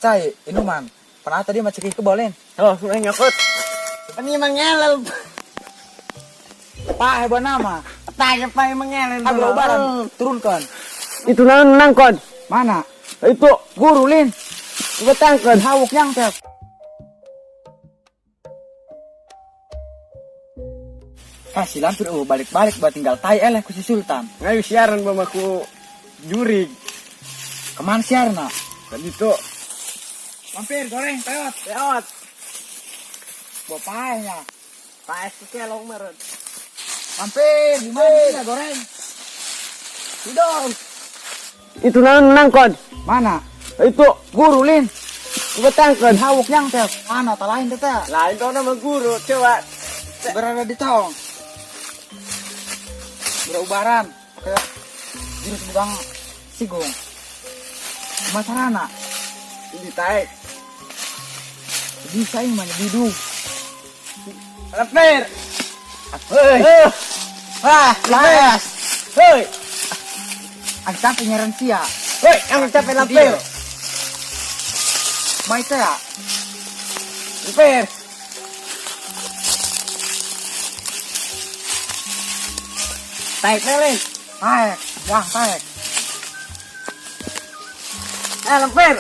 Cai, inuman. Pernah tadi mah cekih kebolen. Oh, udah nyokot. Ini mengelel. Pak heboh nama. Tanya pak mengelel. Agro ubaran, turunkan. Itu naon nangkon. Mana? Itu Guru lin. betangkon. Hawuk yang teh. Ah, si lampir oh, balik-balik buat tinggal tai eleh ku si Sultan. Ngayu siaran bamaku jurig. Kemana siarna? Tadi tuh Lampir goreng peot. lewat. Bawa paehnya. Paes ke kelong meren. Lampir, gimana sih ya goreng? Hidung. Itu naon nangkon. Mana? Itu Guru lin. betangkon. Hawuk yang teh. Mana tak lain teh. Lain kau nama guru coba. Berada di taong. Berubaran kayak jurus bugang sigung. Masarana Ini taek. bisa ini mana bidu. Lampir. Hei. Wah, les. Hei. Ang sampai nyaran sia. Hei, yang capek lampir. Mai teh ya. Lampir. Taek lelin. Taek, wah taek. Eh, lampir.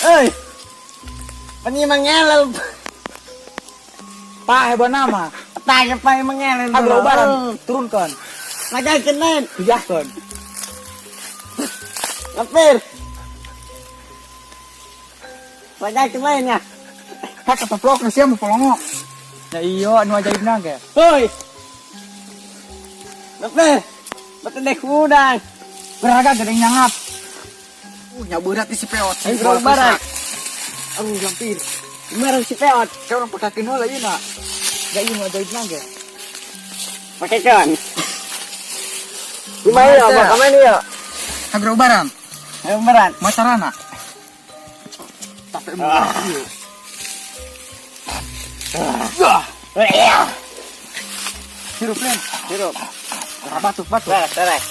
Hei. Penyi mengelel. Pak heboh nama. Tanya pak mengelel. Agro ubaran, turunkan. Makan kenen. Tujahkan. Lampir. Makan kenen ya. Hak keteplok sia mau polongo. Ya iyo anu ajaib nangge. Hoi. Lampir. Betul udang. Beraga gedeng nyangap. Nyaburat di si peot. Agro ubaran. Aduh, lampir. Merah si peot. Kau orang pakai heula ieu na. Ya iya nu ajaib nangge. Pakai kan. Gimana ya, Pak? Kemana ya? Agro ubaran. Ayo beran. Macarana. Capek banget ieu. Wah, hirup lin. Hirup. Batuk batuk. Beres, beres.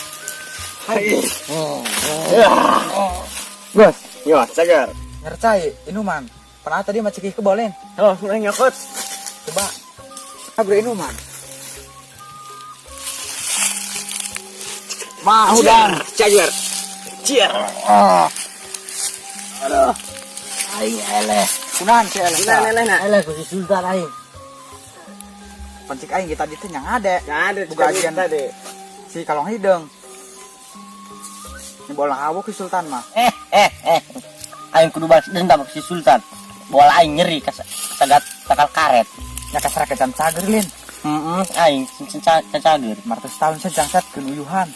Gus, Yo, segar. ngercai inuman. Pernah tadi mah cekih kebolen. Oh, udah nyokot. Coba. Agro inuman. Mah, udang. Cager. Cier. Oh, Aduh. Aing eleh. kunaon si eleh. Kunaon eleh, nak? Eleh ku si Sultan aing. Pancik aing kita tadi teh nyang ade. Nggak ada Buka ajian. tadi. Si kalong hideung. Ini bola hawuk si Sultan mah. Aing kudu balas dendam ke si Sultan. Bola aing nyeri kasagat takal karet. Nya kasar ke jam cager lin. Heeh, aing cager. 500 tahun sejangset kenuyuhan.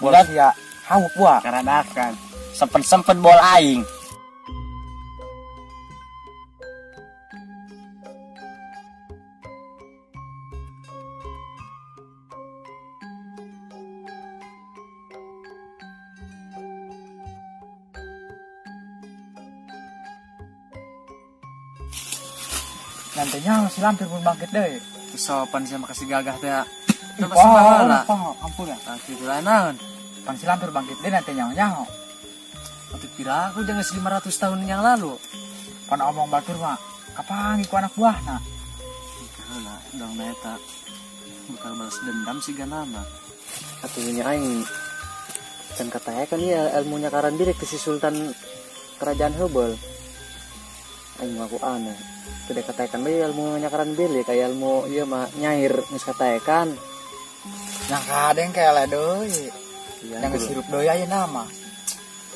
Bola sia hawuk buah. Karadakan. Sempet-sempet bola aing. Nantinya si lampir pun bangkit deh. Sopan sih makasih gagah teh. Ih, Coba poho, sembara. poho, ampun ya. Nah, gitu lah naon. Pan si lampir bangkit deh nanti nyaho nyaho. Waktu pira aku jangan 500 tahun yang lalu. Pan omong batur mah, kapan ku anak buah nah. Heula, dong eta. Bakal balas dendam sih ganama. Atunya aing can katanya kan ya ilmunya karan diri ke si Sultan Kerajaan Hebel. Aing ngaku aneh. Tidak katakan bae ilmu nyakaran bilik kayak ilmu ieu mah nyair geus katakan. Yang kadeng kayak le deui. Iya, Yang kudu. hirup deui aya nama.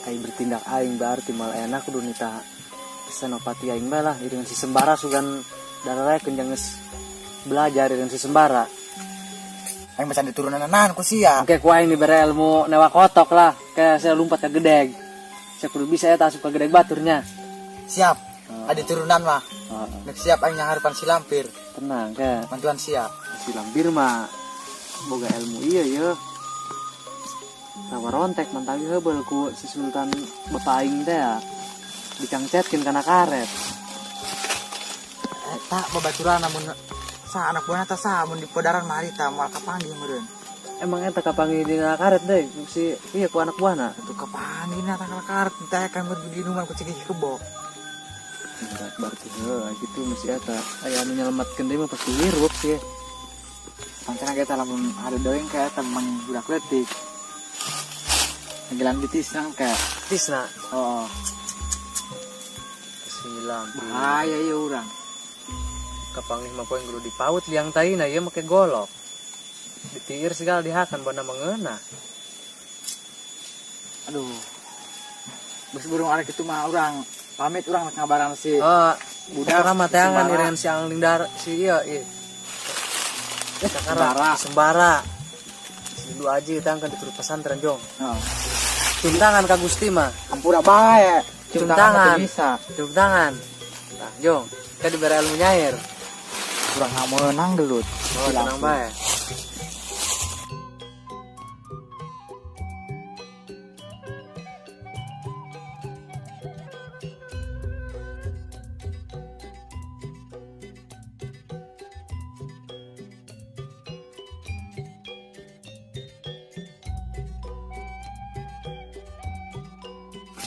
Aing bertindak aing berarti malah enak kudu nita senopati aing bae lah dengan si Sembara sugan darah kenjang geus belajar dengan si Sembara. Aing bisa diturunan ku sia. Oke, ku aing dibere ilmu newa kotok lah, kayak saya lompat ke gedeg. Saya kudu bisa ya asup ke gedeg baturnya. Siap. Ada turunan mah. Heeh. Nek siap aing nyangharupan si lampir. Tenang kayak Bantuan siap. si lampir mah boga ilmu iya ya. Tawarontek mantagi heubeuh ku si Sultan bapak aing teh ya. Dicangcetkeun kana karet. Tak babaturan namun sa anak buahna teh sa mun di podaran mah harita moal kapanggih meureun. Emang eta kapanggih dina karet deui si iya ku anak buahna. Itu kapanggihna tangkal karet teh kan berginuman ku cekik kebo. Berarti heuh gitu mesti eta aya anu nyelametkeun deui mah pasti hirup sih. Pancen kita lamun ada doeng kayak eta memang budak leutik. Gelang ditisna kayak. Tisna. Oh, Bismillah. bahaya ya urang. Kapanggih mah poe kudu dipaut liang taina ieu make golok. Ditiir segala dihakan bona mengeunah. Aduh. Geus burung arek itu mah urang pamit urang rek ngabaran si Oh, budak budak mah teangan Sembara. irengan si Angling Dar si ieu ieu. Sembara. Sembara. Si Dudu Aji tangkan diturut pesantren jong. Oh. Cium tangan ka Gusti mah. Ampura bae. Cium Cium tangan. tangan teu bisa. Cium tangan. Nah, jong, kita diberi ilmu nyair. Urang nggak meunang gelut. Oh, tenang bae.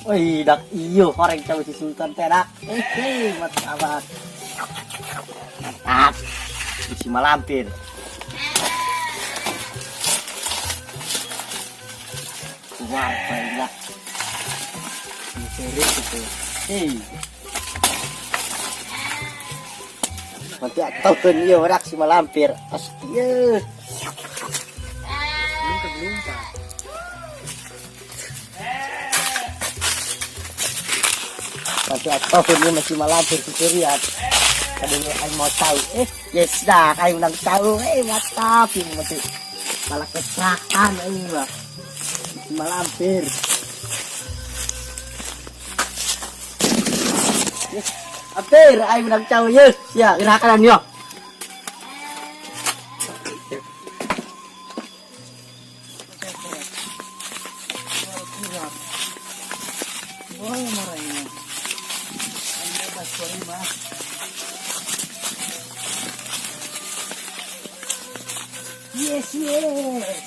Wih, dak iyo horeng cau si Sultan teh dak. Eh, mantap. Mantap. Isi malampir. Keluar bae dak. Cerik gitu. Hei. Nanti ataukeun ieu dak si malampir. Astieu. Belum kebelungka. Nanti ataukeun ieu masih malampir si Suriat. Tadi aing mau tahu. Yes dah, aing menang tahu. Mantap ini mati. Malah kecelakaan aing mah. Si malampir. Yes. Hampir aing menang tahu yes. Ya, gerakan yo. Boleh marah ini. Aing bebas kuari mah. Yes, yes.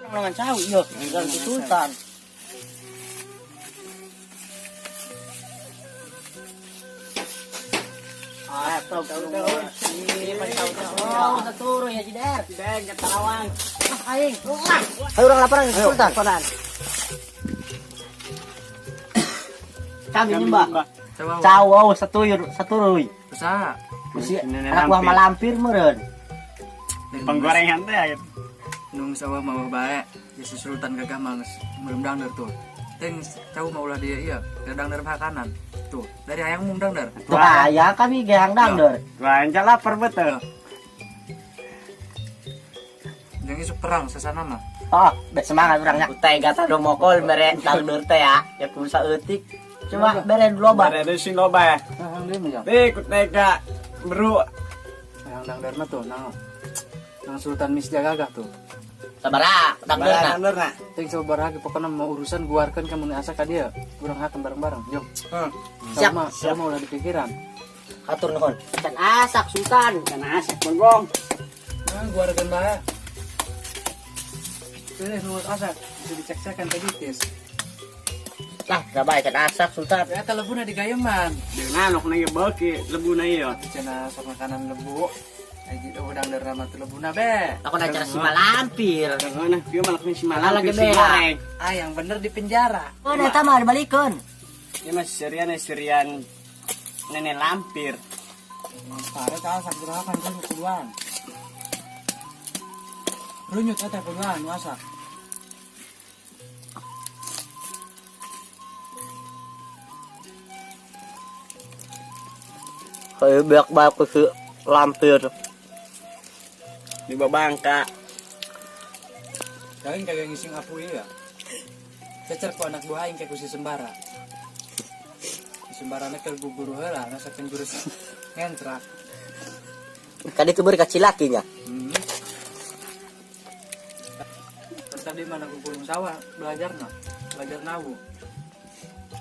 Menangan cau, yo, dengan si Sultan. Ah, tahu tahu tahu. Oh, satu ya Cider. Cider Karawang. Ah, aing. Ayo urang laporan ke Sultan. Kami nyembah. Coba Cau, oh, satu satu usaha. Si anak buah malampir meureun. Penggorengan teh ya. Nung sawah mau bae. Ya si Sultan gagah mah geus meureum dangder tuh. Teng cau mah ulah dia iya, dangder kanan. Tuh, dari hayang mung dangder. Tuh aya kami gehang dangder. Wah, enca lapar betul. Jeung isuk perang sasana mah. Oh, be semangat urangnya. Utai gata do mokol mere dangder teh ya. Ya kudu saeutik. Coba bere loba. Bere sing loba ya. Hayang deui mah. Deh, ku tega bro. Hayang dangder mah tuh nang nang Sultan Misja gagah tuh. Sabaraha dangderna? Dangderna. Teng sabaraha ge pokona mau urusan guarkeun ka mun asa ka dieu. Urang hakan bareng-bareng, jong. Siap. Sama, sama ulah dipikiran. Hatur nuhun. Can asak Sultan. Can asak bengong. Nah, guarkeun bae. Pilih nu asak, bisa dicek-cekan tadi tis. Lah, gak bae can asak Sultan. Ya telebuna di gayeman. Deuna nok na beuki lebuna ieu. Cenah sok makanan lebu. Aji udang dari nama tuh lebuna be. Aku nak cara si malampir. Nah, kieu malah si Malah malampir lagi si bea. goreng. Ah, yang bener di penjara. Oh, eta mah dibalikeun. Ieu mah serian serian nenek lampir. Pare ka asak gerakan tuh kuduan. Runyut eta kuduan nu asak. Kayak beak bae ku si lampir. Di babangka. Kalian kagak ngising apu iya. Cecer ku anak buah aing kayak ku si Sembara. Si Sembara nya keur guguru heula ngasakeun jurus ngentrak. Kadi itu beri kacilakinya. Terus tadi mana ku gulung sawah belajar na, belajar nawu.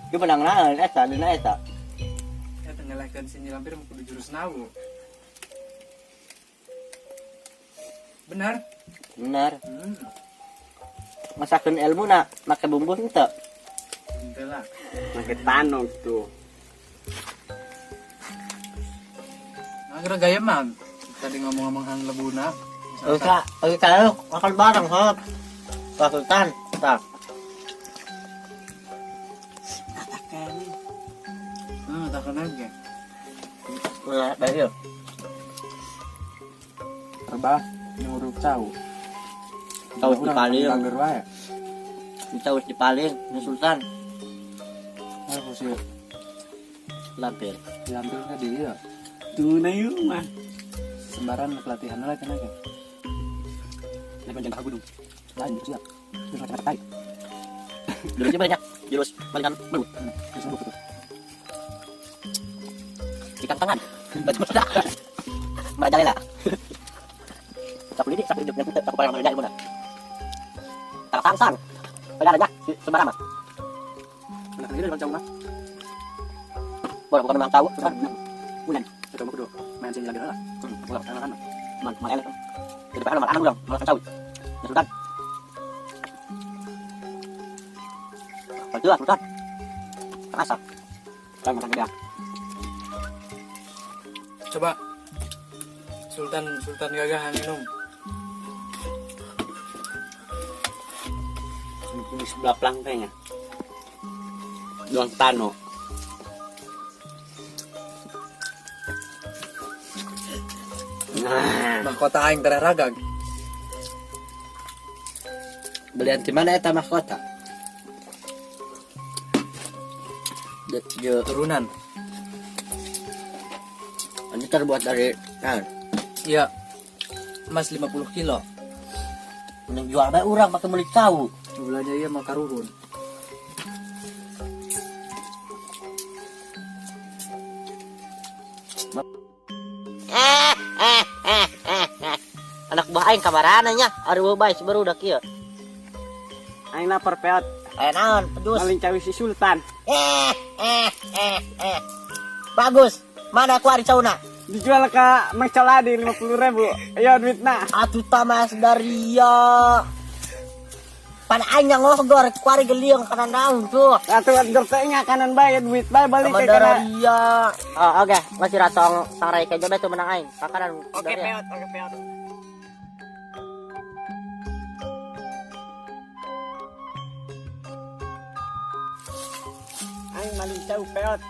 Ieu menang naon eta dina eta. Eta ngelehkeun si Nyi Lampir mah kudu jurus nawu. Benar. Benar. Masakeun ilmu na make bumbu henteu. Henteu lah. Make tano gitu. Nah, kira gaya mah. Tadi ngomong-ngomong hang lebuna. Oke, oke kalau makan bareng hop. Pak Sultan, tak. Nah, tak kenal ge. Ulah bae yuk. Rebah nyuruh cau. Cau dipaling. Langgar wae. Kita harus dipaling, ini Sultan. Aku sih Lampir. diambil ke dia. Tunggu na yuk mah. Sembaran pelatihan lah kena ke. Naik menjangkau gunung. Lain siap. Terus macam tai. Jurusnya banyak. Jurus palingan belut. Terus betul. Ikan tangan. Baju sudah. Merajalela. Sapu lidi, sapu hidup, sapu parang merajalela ilmu. Tak sang-sang. Pada aja, sembarang mah. Nah, ini dari jauh mah. Boleh bukan memang tahu, Sultan. Bulan. Kita mau kudu main sini lagi lah. Ulah kan. Man, malah elek. Jadi pahala malah ulang, malah tahu. Ya Sultan. Baju lah Sultan. Asap. Kan makan gede. Coba Sultan Sultan Gagah minum. Di sebelah pelang kayaknya. Doang tano. Nah, Mahkota aing tereh ragag. Belian di mana eta mahkota? Turunan. Ini terbuat dari nah, Iya. Emas 50 kilo. mending jual bae urang pakai meuli cau. Belanja iya makaruhun. Anak buah aing kamarana nya, ari bae baru udah kieu. Aing lapar peot. Aya naon, pedus. Maling cawi si Sultan. Bagus. Mana aku ari cauna? Dijual ke Mang Coladi 50.000. Ayo duitna. Atuh tamas daria. Pan aing yang ngogor kuari geliung kana naon tuh. Atuh gertenya kanan bae duit bae balik ke kana. Daria. Oh, oke, masih ratong sangrai kejo bae tuh menang aing. Makanan Oke peot, oke peot. Aing maling cau peot.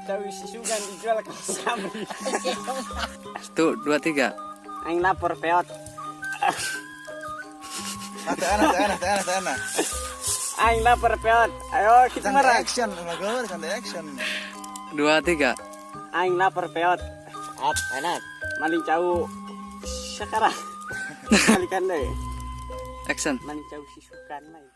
Cau si Sugan dijual ke Sabri. 1 2 3. Aing lapor peot. Ana. Aing lapor peot. Ayo kita marah. Action, santai action. 2 3. Aing lapor peot. Ap, enak. Maling cau sekarang. Balikan deh. Action. Maling cau si Sugan lain.